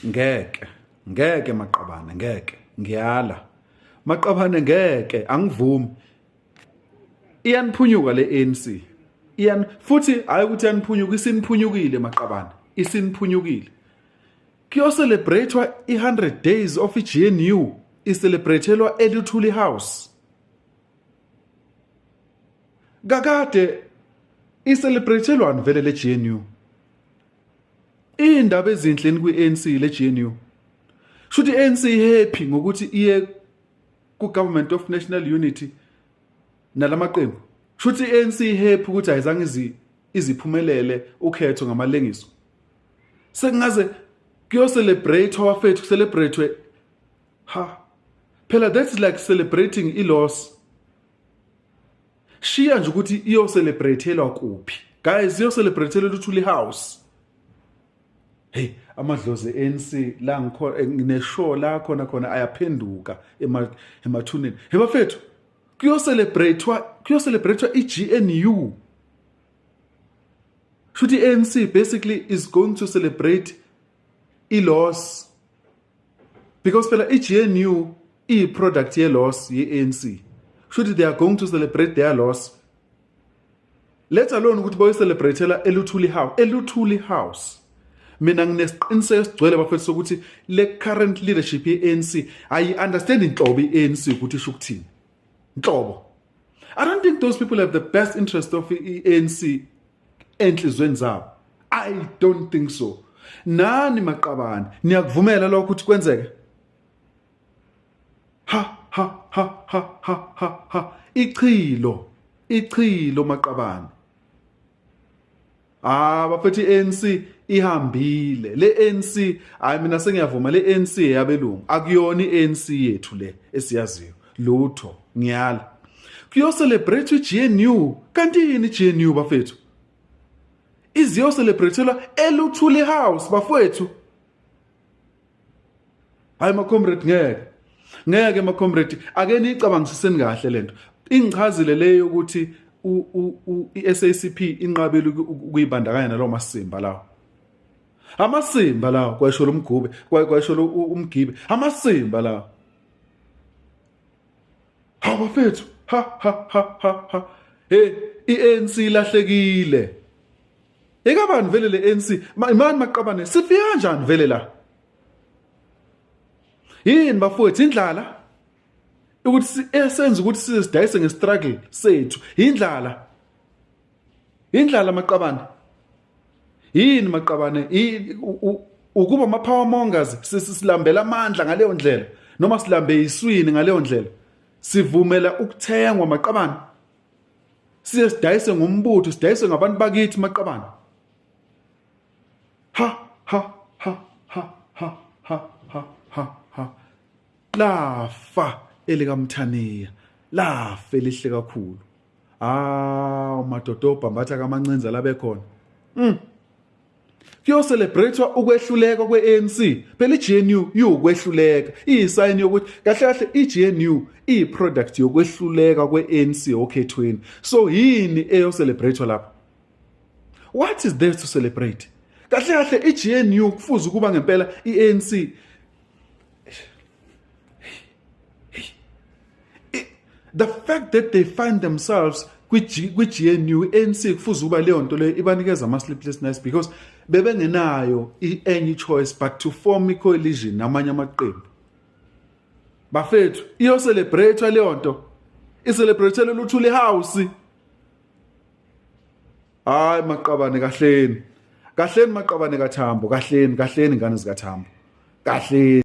Ngeke, ngeke maqabane, ngeke. Ngiyala. Maqabane ngeke, angivumi. Iyaniphunyuka le ANC. Iyan futhi hayi ukuthi iyaniphunyuka, isiniphunyukile maqabane. Isiniphunyukile. Kuyocelebratewa i-100 days of i-GNU, icelebratelwa eLuthuli House. Kakade icelebratelwani vele le GNU? Indaba ezinhle kwi-ANC le GNU. Shuthi i-ANC happy ngokuthi iye ku Government of National Unity nalamaqembu. Shuthi i-ANC happy ukuthi ayizange iziphumelele ukhetho ngamalengiso. Sekungaze kuyocelebrate wafethu, kucelebrate ha. Phela that's like celebrating i-loss. Shiya nje ukuthi iyocelebratelwa kuphi. Guys, iyocelebratelwa Luthuli House. Hey, amadlozi ANC la ngikhona ngineshow la khona khona ayaphenduka emathuneni. Hey bafethu, kuyocelebratewa kuyocelebratewa iGNU. Shuthi ANC basically is going to celebrate i-loss because phela i-GNU iyi-product ye-loss ye-ANC. Shuthi they are going to celebrate their loss. Let alone ukuthi bayocelebratela eLuthuli House, eLuthuli House. Mina nginesiqiniseko esigcwele bafethu sokuthi le current leadership ye-ANC ayi understand inhlobo i-ANC ukuthi isho ukuthini. Nhlobo. I don't think those people have the best interest of i-ANC enhlizweni zabo. I don't think so. Nani maqabane, niyakuvumela lokho ukuthi kwenzeke? Ha ha ha ha ha ha ha. Ichilo, ichilo maqabane. Ah bafethu, i-ANC ihambile. Le ANC, hayi mina sengiyavuma, le ANC yabelungu. Akuyona i-ANC yethu le esiyaziyo. Lutho, ngiyala. Kuyo celebrate iGNU. Kanti yini iGNU bafethu? Iziyo celebratelwa eLuthuli House bafethu. Hayi ma comrade, ngeke. Ngeke ma comrade, ake nicabangisiseni kahle lento. Ingichazile leyo ukuthi i-SACP inqabile ukuyibandakanya nalawo masimba lawo. Amasimba lawo kwasho lomgube, kwasho umgibe. Amasimba lawo. Ha bafethu, ha ha ha ha ha. Hey, iANC ilahlekile. Ekabani vele le ANC? Imani maqabane, sifika kanjani vele la? Yini bafowethu indlala? Ukuthi esenza ukuthi size sidayise ngestruggle sethu. Indlala. Indlala maqabane. Yini maqabane? Ukuba ama power mongers, silambela amandla ngaleyo ndlela noma silambe iswini ngaleyo ndlela. Sivumela ukuthengwa maqabane. Siye sidayise ngombutho, sidayise ngabantu bakithi maqabane. Ha ha ha ha ha ha ha ha ha. Lafa elikaMthaniya, lafa elihle kakhulu. Ah, umadoda obhambatha kamancinza labe khona. Kuyocelebratewa ukwehluleka kwe-ANC. Phela i-GNU iwukwehluleka, iyisayini yokuthi kahle kahle i-GNU iyi-product yokwehluleka kwe-ANC okhethweni. So yini eyocelebratewa lapha? What is there to celebrate? Kahle kahle i-GNU kufuze ukuba ngempela i-ANC. The fact that they find themselves kwi-GNU, ANC kufuze ukuba leyo nto leyo ibanikeza ama-sleepless nights because bebengenayo any choice but to form i-coalition namanye amaqembu. Bafethu, iyocelebrate leyo nto, icelebrate Luthuli House. Hayi maqabane, kahleni kahleni maqabane kaThambo, kahleni kahleni ngane zikaThambo, kahleni.